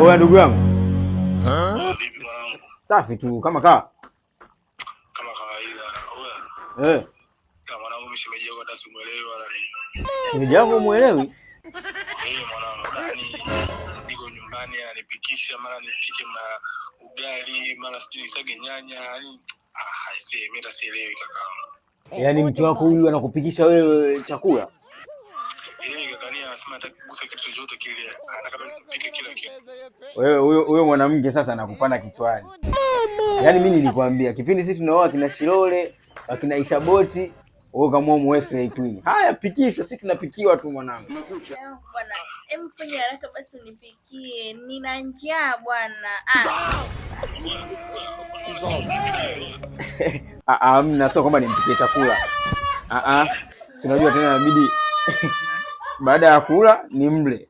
Oya ndugu yangu. Vipi mwanangu? Safi tu kama kaa. Kama kawaida. Oya. Eh. Na mwanangu mimi shemeji yako hata simuelewi wala nini. Shemeji yako muelewi? Eh, mwanangu, yani niko nyumbani ananipikisha, mara nipike ma ugali, mara sijui nisage nyanya, yani ah, si mimi hata sielewi kakaangu. Yaani mke wako huyu anakupikisha wewe chakula? Eh, kaka ni anasema hataki kugusa kitu chochote kile, anataka nipike kila kitu. Wewe huyo mwanamke sasa anakupanda kichwani. Yaani mimi nilikwambia kipindi sisi tunaoa kina Shilole, akina Isha Boti, wewe kama Wesley Queen. Haya pikisha, sisi tunapikiwa tu mwanangu. Bwana, hebu fanya haraka basi unipikie, nina njaa bwana. Ah, Ah, ah, hamna, sio kwamba nimpikie chakula. Ah ah. Si unajua tena inabidi baada ya kula ni mle.